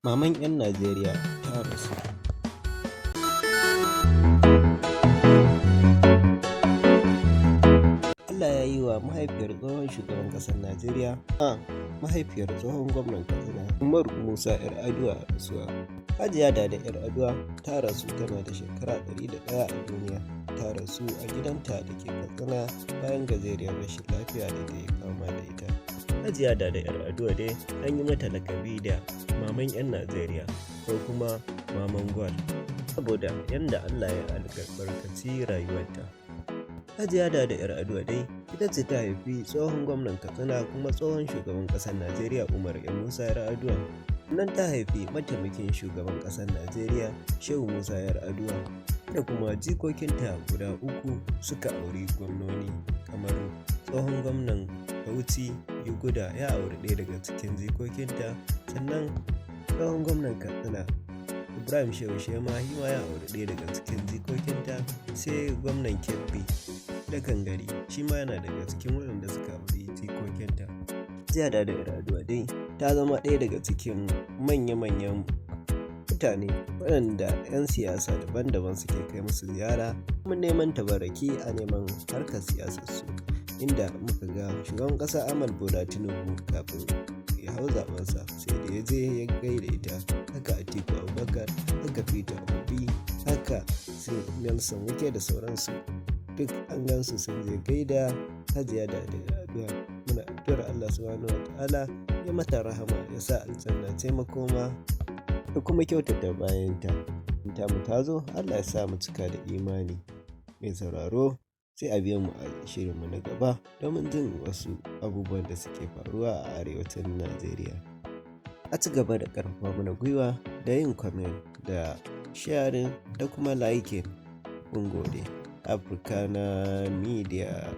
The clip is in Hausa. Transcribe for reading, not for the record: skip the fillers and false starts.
Maman 'yan Najeriya ta rasu. Allah ya yi wa mahaifiyar tsohon shugaban ƙasar Najeriya, mahaifiyar tsohon gwamnan Katsina, Umaru Musa 'Yar'aduwa rasuwa. Hajiya Dada 'Yar'aduwa ta rasu tana da shekara 101 a duniya. Ta rasu a gidanta da ke Katsina bayan gajeriyar rashin lafiya da ta yi fama da ita. Hajiya Dada 'Yar'aduwa dai an yi mata lakabi da Maman 'yan Najeriya ko kuma Maman Gwal saboda yadda Allah ya albarkaci rayuwarta. Hajiya Dada 'Yar'aduwa dai ita ce ta haifi tsohon gwamnan Katsina kuma tsohon shugaban ƙasar Najeriya Umar Musa 'Yar'aduwa. Sannan ta haifi mataimakin shugaban ƙasar Najeriya Shehu Musa 'Yar'aduwa da kuma jikokinta guda uku suka auri gwamnoni kamar tsohon gwamnan Bauchi Yuguda ya auri ɗaya daga cikin jikokinta, sannan tsohon gwamnan Katsina Ibrahim Shehu Shema shi ma ya auri ɗaya daga cikin jikokinta, sai gwamnan Kebbi da Gangari shi ma yana daga cikin waɗanda suka auri jikokinta. Hajiya Dada 'Yar'aduwa dai ta zama ɗaya daga cikin manya-manyan mutane waɗanda 'yan siyasa daban-daban suke kai musu ziyara domin neman tabarraki a neman harkar siyasarsu, inda muka ga shugaban ƙasa Ahmad Bola Tinubu kafin ya hau zaɓensa sai da ya je ya gaida ita, haka Atiku Abubakar, haka Peter Obi, haka su Nelson Wike da sauransu, duk an gansu sun je gaida Hajiya Dada 'Yar'aduwa. Muna addu'ar Allah Subhanahu wa Ta'ala ya mata rahama, ya sa aljanna ce makoma da kuma kyautata bayanta. In tamu ta zo, Allah ya sa mu cika da imani. Mai sauraro, sai a biyo mu a shirinmu na gaba domin jin wasu abubuwan da suke faruwa a arewacin Najeriya. A ci gaba da ƙarfafa mana gwiwa da yin comment da sharing da kuma liking. Mun gode. Africana Media.